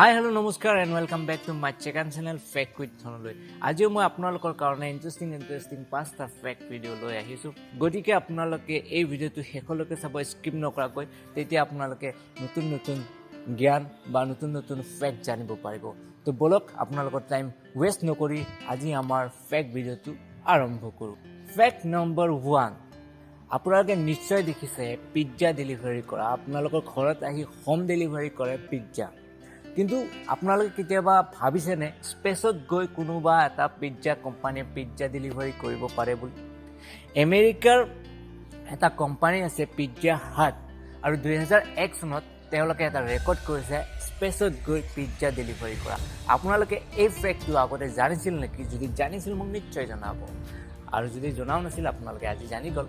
হাই, hello', নমস্কাৰ and welcome back to my second channel fact with ধনলৈ। আজিও মই আপোনালোকৰ কাৰণে ইণ্টাৰেষ্টিং ইণ্টাৰেষ্টিং পাঁচটা ফেক্ট ভিডিঅ' লৈ আহিছোঁ। গতিকে আপোনালোকে এই ভিডিঅ'টো শেষলৈকে চাব স্কিপ নকৰাকৈ। তেতিয়া আপোনালোকে নতুন নতুন জ্ঞান বা নতুন নতুন ফেক্ট জানিব পাৰিব। তো ব'লক, আপোনালোকৰ টাইম ৱেষ্ট নকৰি আজি আমাৰ ফেক্ট ভিডিঅ'টো আৰম্ভ কৰোঁ। ফেক্ট নম্বৰ 1, আপোনালোকে নিশ্চয় দেখিছে পিজ্জা ডেলিভাৰী কৰা, আপোনালোকৰ ঘৰত আহি হোম ডেলিভাৰী কৰে পিজ্জা। কিন্তু আপোনালোকে কেতিয়াবা ভাবিছেনে স্পেচত গৈ কোনোবা এটা পিজ্জা কোম্পানীয়ে পিজ্জা ডেলিভাৰী কৰিব পাৰে বুলি? আমেৰিকাৰ এটা কোম্পানী আছে পিজ্জা হাট আৰু 2001 চনত তেওঁলোকে এটা ৰেকৰ্ড কৰিছে স্পেচত গৈ পিজ্জা ডেলিভাৰী কৰা। আপোনালোকে এই ফেক্টটো আগতে জানিছিল নেকি? যদি জানিছিল, মোক নিশ্চয় জনাব আৰু যদি জনাও নাছিল, আপোনালোকে আজি জানি গ'ল।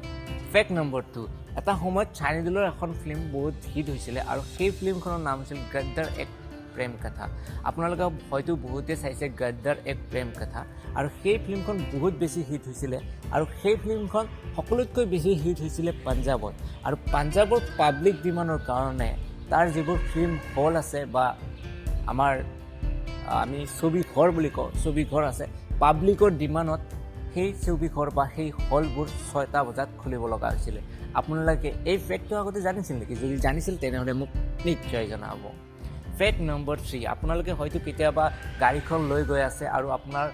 ফেক্ট নম্বৰ 2, এটা সময়ত ছানী দেওলৰ এখন ফিল্ম বহুত হিট হৈছিলে আৰু সেই ফিল্মখনৰ নাম হৈছিল গদ্দাৰ এক প্ৰেম কথা। আপোনালোকে হয়তো বহুতে চাইছে গদ্দাৰ এক প্ৰেম কথা আৰু সেই ফিল্মখন বহুত বেছি হিট হৈছিলে আৰু সেই ফিল্মখন সকলোতকৈ বেছি হিট হৈছিলে পাঞ্জাৱত। আৰু পাঞ্জাৱৰ পাব্লিক ডিমাণ্ডৰ কাৰণে তাৰ যিবোৰ ফিল্ম হল আছে বা আমাৰ আমি ছবি ঘৰ বুলি কওঁ, ছবি ঘৰ আছে, পাব্লিকৰ ডিমাণ্ডত সেই ছবি ঘৰ বা সেই হলবোৰ 6টা বজাত খুলিব লগা হৈছিলে। আপোনালোকে এই ফেক্টটো আগতে জানিছিল নেকি? যদি জানিছিল, তেনেহ'লে মোক নিশ্চয় জনাব। ফেক্ট নম্বৰ 3, আপোনালোকে হয়তো কেতিয়াবা গাড়ীখন লৈ গৈ আছে আৰু আপোনাৰ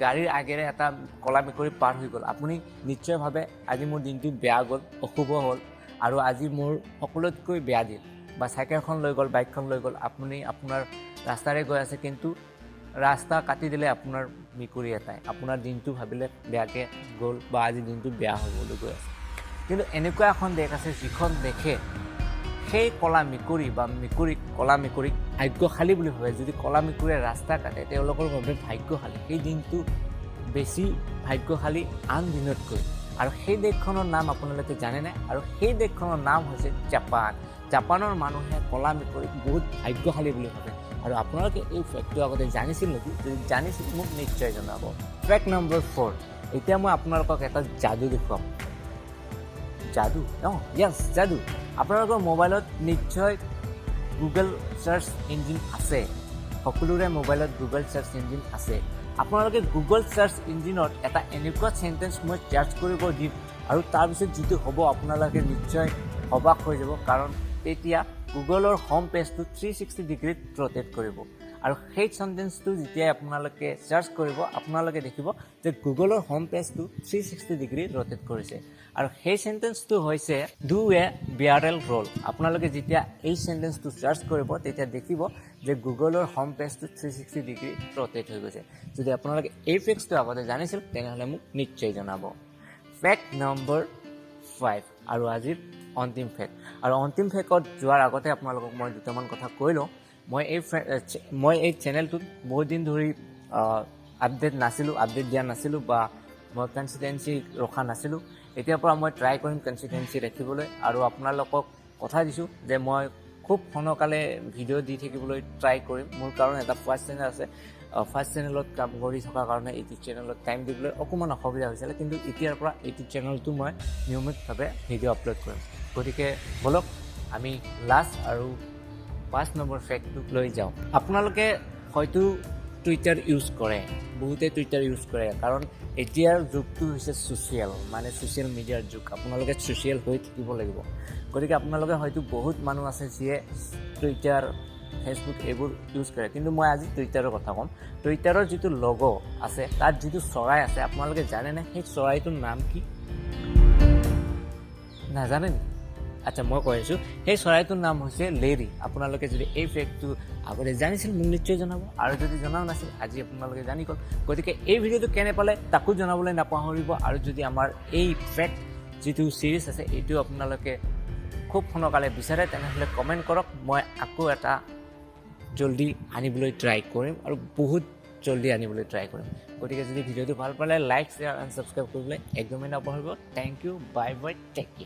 গাড়ীৰ আগেৰে এটা ক'লা মেকুৰী পাৰ হৈ গ'ল। আপুনি নিশ্চয় ভাবে, আজি মোৰ দিনটো বেয়া গ'ল, অশুভ হ'ল আৰু আজি মোৰ সকলোতকৈ বেয়া দিন। বা চাইকেলখন লৈ গ'ল, বাইকখন লৈ গ'ল, আপুনি আপোনাৰ ৰাস্তাৰে গৈ আছে, কিন্তু ৰাস্তা কাটি দিলে আপোনাৰ মেকুৰী এটাই, আপোনাৰ দিনটো ভাবিলে বেয়াকৈ গ'ল বা আজি দিনটো বেয়া হ'বলৈ গৈ আছে। কিন্তু এনেকুৱা এখন দেশ আছে, যিখন দেশে সেই ক'লা মেকুৰী বা মেকুৰীক, ক'লা মেকুৰীক ভাগ্যশালী বুলি ভাবে। যদি ক'লা মেকুৰীয়ে ৰাস্তা কাটে, তেওঁলোকৰ বাবে ভাগ্যশালী, সেই দিনটো বেছি ভাগ্যশালী আন দিনতকৈ। আৰু সেই দেশখনৰ নাম আপোনালোকে জানেনে? আৰু সেই দেশখনৰ নাম হৈছে জাপান। জাপানৰ মানুহে ক'লা মেকুৰীক বহুত ভাগ্যশালী বুলি ভাবে। আৰু আপোনালোকে এই ফেক্টটো আগতে জানিছিল নেকি? যদি জানিছিল, মোক নিশ্চয় জনাব। ফেক্ট নম্বৰ 4, এতিয়া মই আপোনালোকক এটা যাদু দেখুৱাম। যাদু, অঁ য়েছ, যাদু। আপোনালোকৰ মোবাইলত নিশ্চয় গুগল চাৰ্চ ইঞ্জিন আছে। সকলোৰে মোবাইলত গুগল চাৰ্চ ইঞ্জিন আছে। আপোনালোকে গুগল চাৰ্চ ইঞ্জিনত এটা এনেকুৱা চেণ্টেঞ্চ মই চাৰ্চ কৰিব দিম আৰু তাৰপিছত যিটো হ'ব, আপোনালোকে নিশ্চয় অবাক হৈ যাব। কাৰণ তেতিয়া গুগলৰ হোম পেজটো 360 ডিগ্ৰীত ৰ'টেট কৰিব আৰু সেই চেণ্টেঞ্চটো যেতিয়াই আপোনালোকে চাৰ্চ কৰিব, আপোনালোকে দেখিব যে গুগলৰ হোম পেজটো 360 ডিগ্ৰী ৰ'টেট কৰিছে। আৰু সেই চেণ্টেঞ্চটো হৈছে "Do a barrel roll"। আপোনালোকে যেতিয়া এই চেণ্টেঞ্চটো চাৰ্চ কৰিব, তেতিয়া দেখিব যে গুগলৰ হোম পেজটো 360 ডিগ্ৰী ৰ'টেট হৈ গৈছে। যদি আপোনালোকে এই ফেক্টটো আগতে জানিছিল, তেনেহ'লে মোক নিশ্চয় জনাব। ফেক্ট নম্বৰ 5 আৰু আজিৰ অন্তিম ফেক্ট। আৰু অন্তিম ফেক্টত যোৱাৰ আগতে আপোনালোকক মই দুটামান কথা কৈ লওঁ। মই এই চেনেলটোত বহুত দিন ধৰি আপডেট নাছিলোঁ, আপডেট দিয়া নাছিলোঁ বা মই কনচিষ্টেঞ্চি ৰখা নাছিলোঁ। এতিয়াৰ পৰা মই ট্ৰাই কৰিম কনচিষ্টেঞ্চি ৰাখিবলৈ আৰু আপোনালোকক কথা দিছোঁ যে মই খুব সোনকালে ভিডিঅ' দি থাকিবলৈ ট্ৰাই কৰিম। মোৰ কাৰণ এটা ফাৰ্ষ্ট চেনেল আছে। ফাৰ্ষ্ট চেনেলত কাম কৰি থকাৰ কাৰণে এইটো চেনেলত টাইম দিবলৈ অকণমান অসুবিধা হৈছিলে। কিন্তু এতিয়াৰ পৰা এইটো চেনেলটো মই নিয়মিতভাৱে ভিডিঅ' আপলোড কৰিম। গতিকে ব'লক, আমি লাষ্ট আৰু 5 নম্বৰ ফেক্টটোক লৈ যাওঁ। আপোনালোকে হয়তো টুইটাৰ ইউজ কৰে, বহুতে টুইটাৰ ইউজ কৰে। কাৰণ এতিয়াৰ যুগটো হৈছে ছ'চিয়েল, মানে ছ'চিয়েল মিডিয়াৰ যুগ। আপোনালোকে ছ'চিয়েল হৈ থাকিব লাগিব। গতিকে আপোনালোকে হয়তো বহুত মানুহ আছে যিয়ে টুইটাৰ, ফেচবুক এইবোৰ ইউজ কৰে। কিন্তু মই আজি টুইটাৰৰ কথা ক'ম। টুইটাৰৰ যিটো লগ' আছে, তাত যিটো চৰাই আছে, আপোনালোকে জানেনে সেই চৰাইটোৰ নাম কি? নাজানে নেকি? আচ্ছা, মই কৈ আছোঁ, সেই চৰাইটোৰ নাম হৈছে লেৰি। আপোনালোকে যদি এই ফেক্টটো আগতে জানিছিল, মোক নিশ্চয় জনাব। আৰু যদি জনাও নাছিল, আজি আপোনালোকে জানি গ'ল। গতিকে এই ভিডিঅ'টো কেনে পালে, তাকো জনাবলৈ নাপাহৰিব। আৰু যদি আমাৰ এই ফেক্ট যিটো ছিৰিজ আছে, এইটো আপোনালোকে খুব সোনকালে বিচাৰে, তেনেহ'লে কমেণ্ট কৰক। মই আকৌ এটা জল্দি আনিবলৈ ট্ৰাই কৰিম আৰু বহুত জল্দি আনিবলৈ ট্ৰাই কৰিম। গতিকে যদি ভিডিঅ'টো ভাল পালে, লাইক, শ্বেয়াৰ এণ্ড ছাবস্ক্ৰাইব কৰিবলৈ একদমেই নাপাহৰিব। Thank you, bye bye, take care.